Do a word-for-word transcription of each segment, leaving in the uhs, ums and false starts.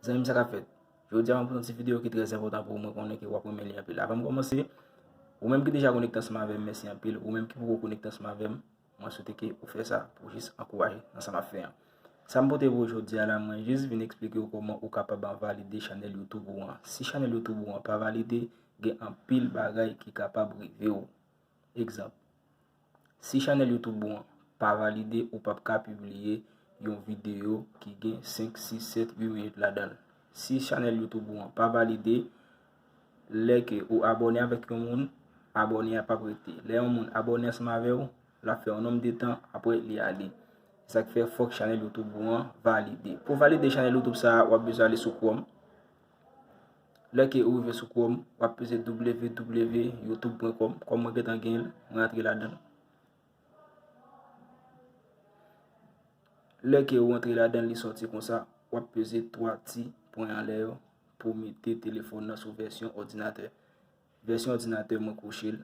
Zanmi m, sa k ap fèt? Jodi a, mwen pote yon ti videyo ki trè enpòtan pou ou. Mwen konnen ke w ap renmen li anpil. Avan m kòmanse, ou menm ki deja konekte ansanm avè m, mèsi anpil. Ou menm ki poko konekte ansanm avè m, mwen swete ke ou fè sa pou jis ankouraje nan sa m ap fè an. Sa m pote pou ou jodi a la, mwen jis vin eksplike w kòman ou kapab valide chanèl YouTube ou an. Si chanèl YouTube ou an pa valide, gen anpil bagay ki kapab rive w. Egzanp, si chanèl YouTube ou an pa valide, ou p ap ka pibliye yon videyo ki gen senk, sis, sèt, uit minit ladan l. Si chanèl YouTube ou an pa valide, lè ke ou abòne avèk yon moun, abòne a p ap rete. Lè yon moun abòne ansanm avè w, l ap fè yon nonm de tan, apre li ale. Se sa k fè fòk chanèl YouTube ou an valide. Pou valide chanèl YouTube sa a, w ap bezwen ale sou Chrome. Lè ke ou rive sou Chrome, w ap peze www youtube point com. Kòm mwen gentan gen l, mwen rantre ladan l. Lè ke ou rantre ladan l, li sòti konsa, w ap peze twa ti pwen anlè yo pou mete telefòn nan sou vèsyon òdinatè. Vèsyon òdinatè, mwen kwoche l.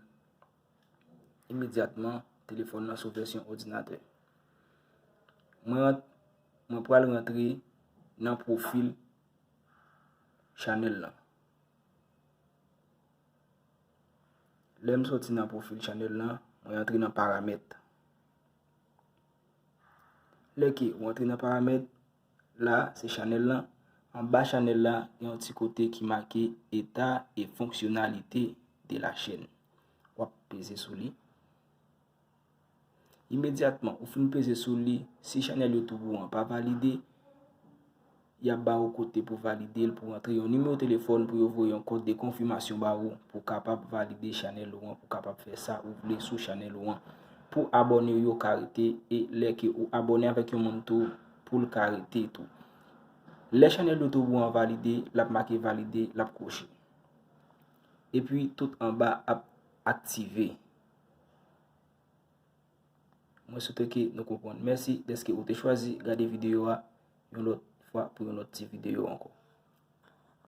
Imedyatman, telefòn nan sou vèsyon òdinatè. Mwen rant-, mwen pral rantre nan pwofil chanèl lan. Lè m sòti nan pwofil chanèl lan, mwen antre nan paramèt. Lè ke ou antre nan paramèt, la se chanèl lan. Anba chanèl la, gen yon ti kote ki make état et fonctionnalité de la chaîne. W ap peze sou li. Imedyatman ou fin peze sou li, si chanèl YouTube ou an pa valide, y ap ba ou kote pou valide l, pou rantre yon nimewo telefòn pou yo voye yon kòd de konfimasyon ba ou pou kapab valide chanèl ou an, pou kapab fè sa ou vle sou chanèl ou an. Pou abòne yo ka rete, e lè ke ou abòne avèk yon moun tou, pou l ka rete tou. Lè chanèl YouTube ou an valide, l ap make valide, l ap kwoche. Epi tout anba ap aktive. Mwen swete ke nou konprann. Mèsi dèske ou te chwazi gade videyo a. Yon lòt fwa pou yon lòt ti videyo ankò.